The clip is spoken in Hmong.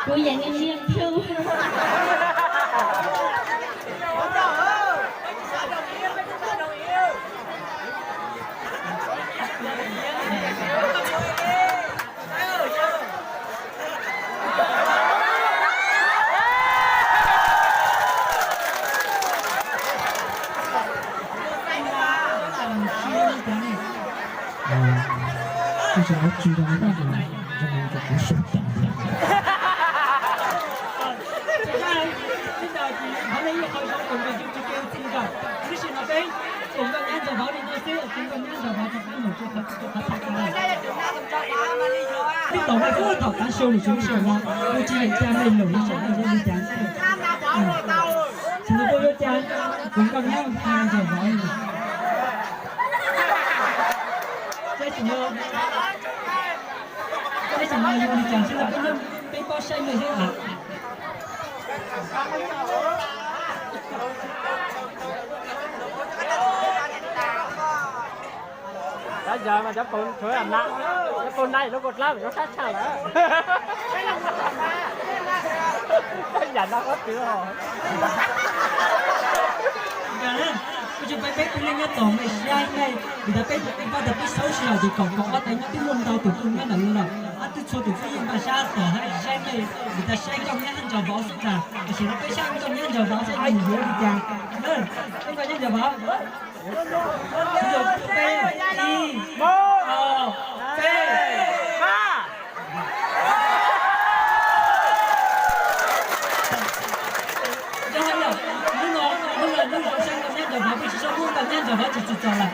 Kuv yeej niaj thiab. Tus tsis tau tsis zoo, zoo rau kuv sub tau. Tab sis no peb kuv nkauj nyab ntsaum vauv li no xwb, kuv nkauj nyab ntsaum vauv rau qab mus rau qhov, rau qhov tham tau. Twb tau mej ub thaum tav su lwm tsis lub sij hawm no, kuv tsis yeem ca mej lus li sab no zoo li cas. Tsis no kuj yuav ca, kuv nkauj nyab ntsaum vauv li. Tab sis no, tab sis no zoo li cas xwb no peb nyob peb paub saib mej xwb hos. Cov yawg mas cov paus tshuav na, cov paus na lub kaus dlab mas cov sab tshaj lawm. Yam no qhov twg os? Kuv tsis peb peb peb leej nyob tom mej saib mej, vim tas peb pab tas peb saub sij hawm ces kaum kaum ob tas nyob twb muaj ntau tus tuaj nyob ntawm no lawm, ob twb txhua tus twb yeej npaj sab tom saib mej, vim tas saib nkauj nyab ntsaum vauv xwb tas, tam sim no peb saib nkauj nyab ntsaum vauv saib nws yuav li cas. Nkauj nyab ntsaum vauv, peb, ib, ob, peb. Yog hais tias hnub no, hnub no hnub zoo saib nkauj nyab ntsaum vauv, peb tsis saib hnub nkauj nyab ntsaum vauv tsis txog lawm,